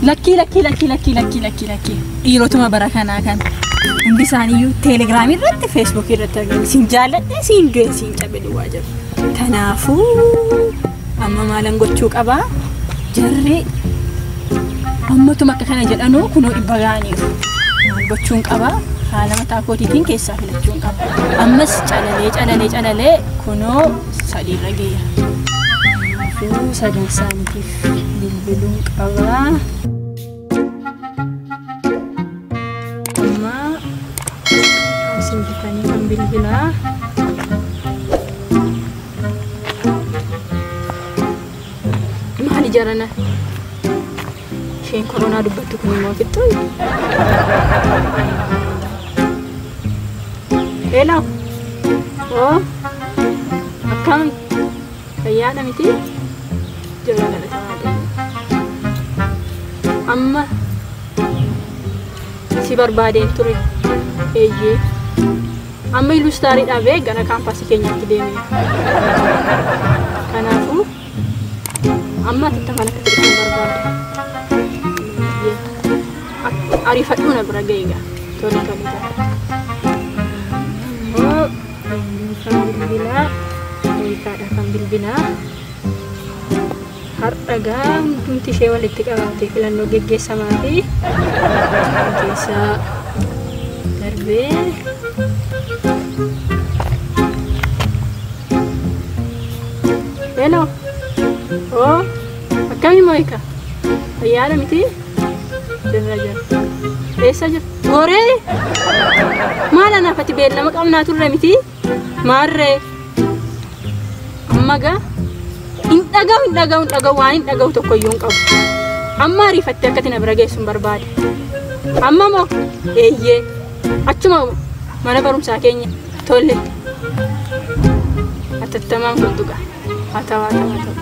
Lakkii lakkii lakkii lakkii lakkii lakkii lakkii. Dhiirotuma bara kanaa kan hundi isaaniiyyuu teelegiraamii irratti feesbuukii irratti argamu. Siin jaalladhe siin du'e siin cabe duwwaa jiru. Kanaafuu amma maalan gochuu qabaa? Jarri ammatuma akka kana jedhanuu kunoo 100 ga'aniiru. Maal gochuun qabaa? Haala mataa kootiitiin keessaa filachuun qaba. Ammas calalee calalee calalee kunoo 3 irra geera. Kanaafuu sadan isaaniitiif bilbiluun qabaa. Amma isin bitanii kan bilbilaa. Maali jarana? Isheen koronaa dubbattu kun immoo fixxuu? Hello. Oo. Akkami? Fayyaadha miti? Jirra galata Waaqayyoo. Amma si barbaadeen ture. Eeyyee. Amma iluustaarii dhaabee gara kaampaasii keenyaatti deemee. Kanaafuu amma atattamaan akka ta'e barbaada. Ariifadhuu na bira ga'e egaa. Tole tole tole. Ammoo kan bilbilaa hiikaadha kan bilbilaa. Har'a gaa hundumti ishee walitti qabamtee filannoo geggeessamaa fi keessaa darbee. Hello. Oo. Akkami Mo'ika? Fayyaadha miti? Jirra jirra. Eessa jirta? Goree? Maal anaaf ati beellama qabnaa turre miti? Maarree? Amma gaa hin dhaga'u hin dhaga'u hin dhaga'u waan hin dhaga'u tokko iyyuu hin qabu. Amma ariifattee akkati na bira geessu hin barbaade. Amma moo? Eeyyee. Achuma mana barumsaa keenya. Tole. Atattamaan kottu gaa. Haa ta'u haa ta'u haa ta'u.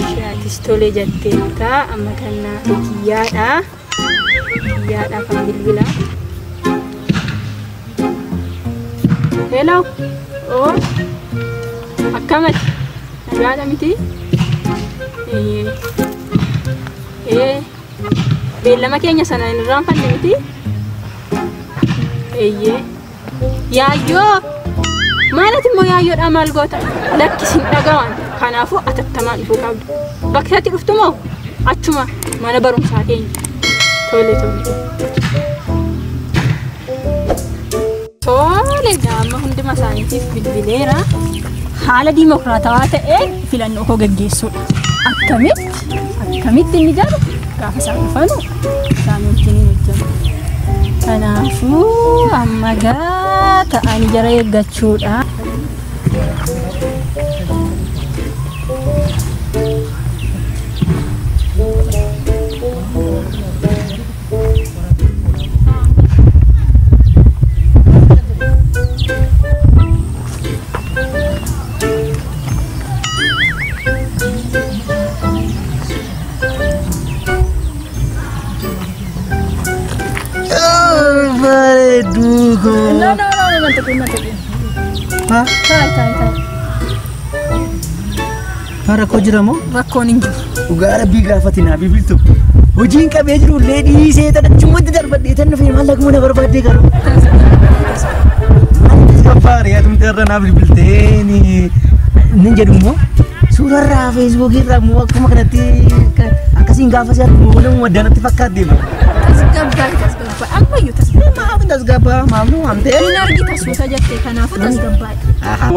Ishaatis tole jetteetta amma kan naaf kiyyaadha. Kiyyaadha kan bilbilaa. Hello. Oo. Akkamati? Nagaadha miti? Eeyyee. Ee. Beellama keenya sana hin irraanfanne miti? Eeyyee. Yaayyoo! Maalati immoo yaayyoodhaa maal goota? Lakki sin dhaga'an. Kanaafuu atattamaan dhufuu qabdu. Bakka ati dhuftu moo? Achuma mana barumsaa keenya. Tole tole. Tole amma hunduma isaaniitiif bilbileera. Haala diimokiraatawaa ta'een filannoo koo gaggeessuudha. Akkamitti? Akkamitti inni jedhu gaafa isaan dhufanu isaan wajjin hin hojjennu. Kanaafuu amma gaa ta'anii jara eeggachuudha. Bareedduu koo. No, no, no, no, tuqin, na tuqin. Haa? Taa'i, taa'i, taa'i. Rakkoo jira moo? Rakkoon hin jiru. Dhugaa rabbii gaafati naa bilbiltu. Hojiin qabee jiru illee dhiisee tadhachumatti darbadhee tan dhufee maallaquma na barbaaddee garuu. Tasgabbaare atumti irra naa bilbiltee ni jedhu immoo suurarraa feesbuukii irraa immoo akkuma kanatti akkasiin gaafa si argu nama maddaanatti fakkaat deema. Tasgabbaa'i, tasgabbaa'i. Ammayyuu tasgabbaa'i. Maaf tasgabbaa maaf nu waamtee? Hin argita suuta jettee kanaafuu tasgabbaa'i.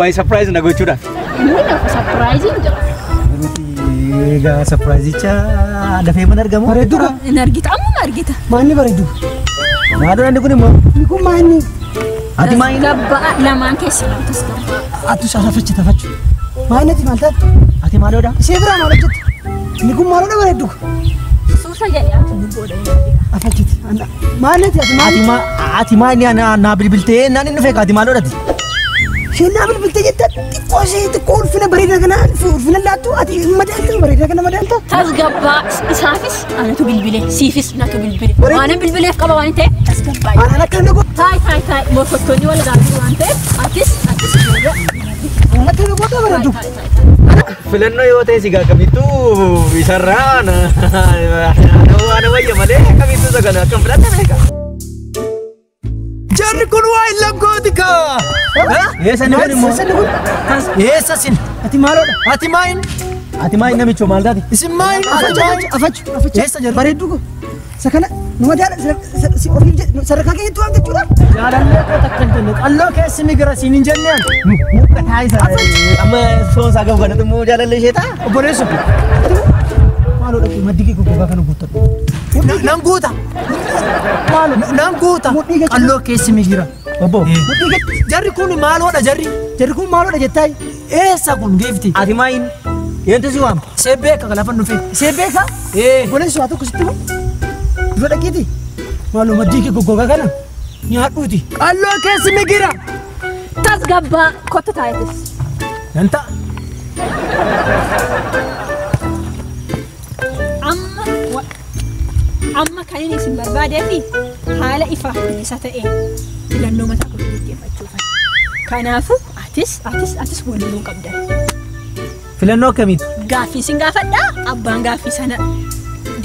Waa'ee surprise na gochuudhaaf. Inni lafa surpriseiin jira. Egaa surpriseicha dafee mana argamu. Bareedduu ka. Hin argita, ammuma argita. Maanni bareedduu? Maaloo namni kun immoo? Inni kun maanni? Ati maal? Tasgabbaa'a lamaan keessa tasgabbaa'a. Atu saalafachi tafachu. Maanni ati maal taate? Ati maaloodha? Ishee biraa maal hojjette? Inni kun maaloodha bareedduu? Suuta jedhee ati nu booda hin argita. Afachiti. Maanni ati ati Ati maal? ma ati maal naa bilbiltee naan inni dhufee ati maaloodha ati? Isheen naa bilbiltee jette xiqqoo ishee xiqqoo ulfina bareeda kana ulfina laattu ati madaalta bareeda kana madaalta. Tasgabbaa isaafis anatu bilbile siifis natu bilbile. Waan bilbileef qaba waan ta'eef tasgabbaa'i. Anaan akka inni Taa'i taa'i taa'i morkottoonni wal gaafii waan ta'eef atis atis booda. Anatti na goota bareedu. Filannoo yoo ta'e sigaa kamittuu isarraa waan wayya malee kamittuu isa kana akkam filatte beeka. Jarri kun waa hin lakkooti kaa. Eessa inni kun immoo? Eessa inni kun? Eessa sin? Ati maaloodha? Ati maayin? Ati maayin namichoo maal taate? Isin maayin? Ati maayin? Afachu, afachu. Eessa jarri? Bareedduu ko. Isa kana nama jaala si ofiif jedhu sadarkaa keenyatti waamte jechuudha. Jaalallee koo takka hin jenne qalloo keessi migira siin hin jenneen. Muka taa'isa. Amma soonsaa gahu kanatti immoo jaalallee ishee ta'a. Obboleessu. Maaloodha kee maddi kee goggogaa kana guuttadhu. Nan guuta. Maalo nan guuta. Qalloo keessi migira. Obbo. Jarri kun maaloodha jarri? Jarri kun maaloodha jettaayi? Eessa kun giifti? Ati maayin? Eentu si waama? See beeka lafa dhufe. See beeka? Ee. Obboleessu waa tokko sitti himu? Dura dhaqiiti. Maaloo maddii kee goggogaa kana nyaadhuuti. Qalloo keessi migira. Tasgabbaa kottu taa'itis. Nan ta'a. Amma kan inni isin barbaadee fi haala ifaaf bilisa ta'een filannoo mataa koo gaggeeffachuuf. Kanaafuu atis atis atis waliluu qabda. Filannoo akkamiiti? Gaaffii isin gaafadhaa abbaan gaaffii sana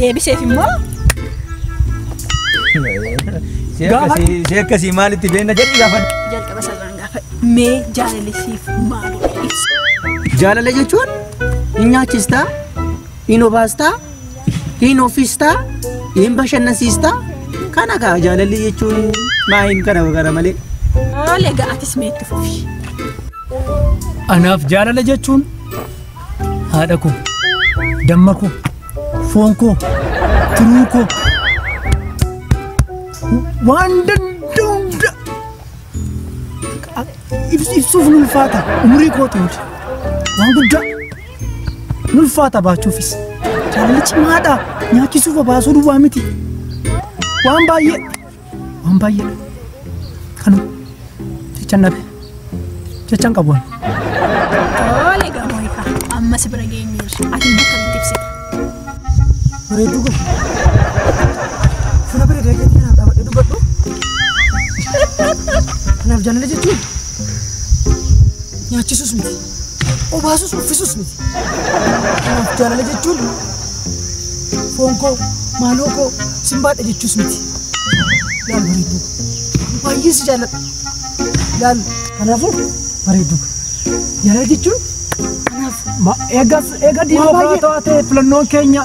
deebiseef immoo Ishee akkasii maalitti beekna jedhi gaafadhu. Jalqaba sararaan gaafadhu. Mee jaalalli siif maalidha ibsa? Jaalala jechuun hin nyaachistaa, hin obaastaa, hin uffistaa, hin bashannansiistaa. Kana kaa jaalalli jechuun maayin kana kana malee. Oole egaa atis mee itti fufi. Anaaf jaalala jechuun haadha koo, damma koo, foon koo, tiruu koo, waan danda'u hunda ibsuuf nu ulfaata. Umurii kootu miti. Waan guddaa nu ulfaata baachuufis. Jaalalli cimaadha. Nyaachisuuf baasuu duwwaa miti. Waan baay'ee. Waan baay'ee. Kanuma. Jechaan dhabe. Jechaan qabu ani. Tole egaa Moonikaa amma si bira geenyeerra. Ati immoo akkamitti ibsita? Bareedduu ko. Fuula bareedaa keetii kanaaf dhaabadhee dubbadhu. Kanaaf jaalala jechuun nyaachisuus miti. Obaasus uffisuus miti. Kanaaf jaalala jechuun foon koo, maaloo koo, sin baadha jechuus miti. Laal bareedduu ko. Baay'ee si jaalladha. Laal kanaafuu bareedduu ko. Jaalala jechuun kanaaf Eega diimokiraatawaa ta'e filannoon keenya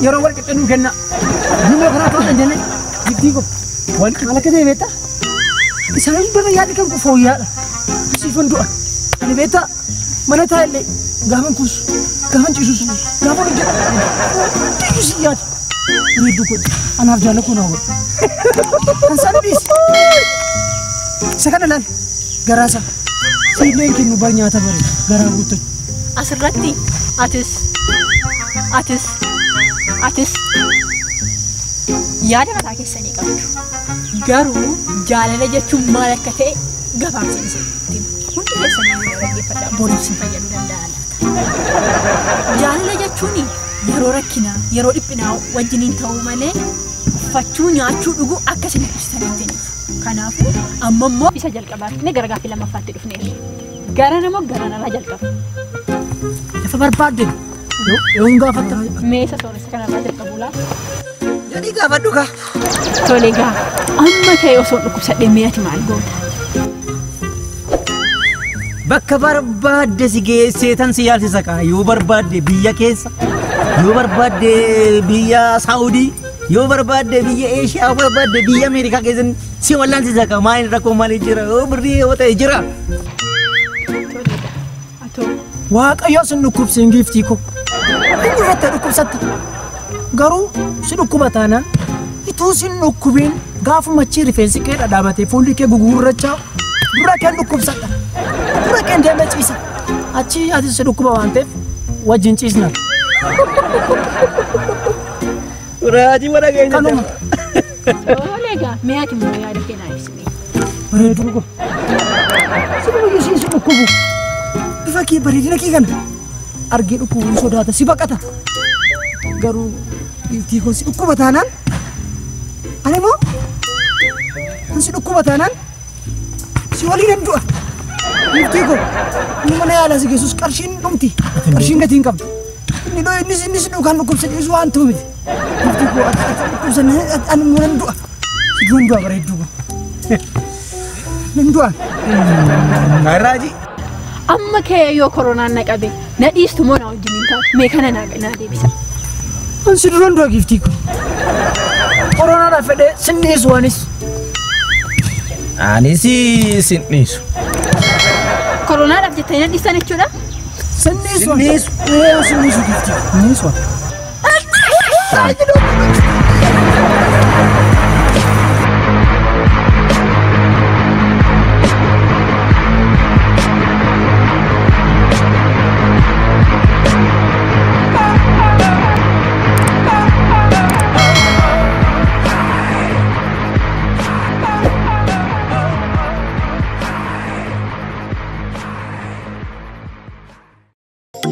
yeroo wal qixxe nuu kenna. Diimokiraatawaa kan jenne giftii ko. Wal Maal akka ta'e beektaa? Isaan hundarra yaadni kan koo fooyya'aadha. Siifan du'a. Ani beektaa mana taa'ellee gaafan kuusu, gaafan ciisus, gaafan hojjedhu. Hundiyyuu si yaada. Bareedduu koo anaaf jaalala koo naa godhu. Kan isaan dhiisi. Isa kana laal garaasaa. Siillee hin kennu bar nyaata bareedu garaa guuttachuu. Asirratti atis atis atis yaada mataa keessanii qabdu. Garuu jaalala jechuun maal akka ta'e gabaabseen isinitti hima. Hundi keessanii yoo dhaggeeffadhaa boriif isin fayyaduu danda'a laata. Jaalala jechuun yeroo rakkinaa, yeroo dhiphinaa wajjiniin ta'uu malee uffachuu, nyaachuu, dhuguu akka isin ibsitanitti hin dhufu. Kanaafuu amma immoo isa jalqabaatti gara gaaffii lammaffaatti dhufneerra. Gara nama gara narraa jalqaba. Lafa barbaadde yoo hin gaafatta. Mee isa sooressa kanarraa jalqabu laata? Jedhi gaafadhu kaa. Tole egaa amma ta'e osoo dhukkubsadhee mee ati maal goota? Bakka barbaadde si geessee tan si yaalchisa kaa. Yoo barbaadde biyya keessa, yoo barbaadde biyya Saawudii, yoo barbaadde biyya Eeshiyaa, yoo barbaadde biyya Ameerikaa keessa si wallaansisa kaa. Maal rakkoo maalii jira? Yoo birrii yoo ta'e jira. Tole egaa atoo Waaqayyo sin dhukkubsiin giiftii koo. Inni irratti dhukkubsatta. Garuu si dhukkuba taanaan ituu sin dhukkubiin gaafuma achi rifeensi kee dhadhaabatee fuulli kee gugurrachaa dura keen dhukkubsadha. Dura keen deemee ciisa. Achi ati si dhukkuba waan ta'eef wajjin ciisna. Raajii warra keenya. Kanuma. Tole egaa mee ati immoo yaada kee naa ibsi mee. Bareedduu ko. Si dhukkubuu si dhukkubu. Bifa kee bareedina kee kana argee dhukkubuun sodaata si baqata. Garuu giiftii koo si dhukkuba taanaan ani immoo kan si dhukkuba taanaan si waliin hin du'a. Giiftii koo inni mana yaalaa si geessus qarshiin dhumti. Qarshiin gatii hin qabdu. Inni dhoo innis innis duukaan dhukkubsa dhiisu waan ta'u miti. Giiftii koo ati ati dhukkubsa ani immoo nan du'a. Si du'an du'a bareedduu koo. Nan du'a. Raajii. Amma kee yoo koronaan na qabe na dhiistu moo na wajjin hin taatu? Mee kana naa naa deebisa. An si duran du'a giiftii koo. Koronaadhaaf fedhee sin dhiisu anis. Anis sin dhiisu. Koronaadhaaf jettanii na dhiistan jechuudha? Sin dhiisu. Sin dhiisu. Ee sin dhiisu giiftii koo. Sin dhiisu.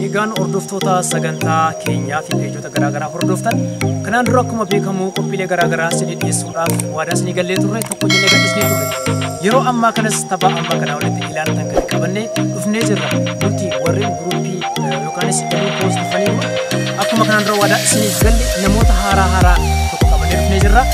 Egaan hordoftoota sagantaa keenyaa fi peejota garaagaraa hordoftan kanaan dura akkuma beekamu qophiilee garaagaraa isinii dhiyeessuudhaaf waadaa isinii gallee turre tokko jennee gadhiisnee turre. Yeroo ammaa kanas tapha amma kanaa walitti ilaaltan kan qabannee dhufnee jirra. Nuti warreen guruppii yookaanis iluu poost dhufanii akkuma kanaan dura waadaa isiniif galle namoota haaraa haaraa tokko qabannee dhufnee jirra.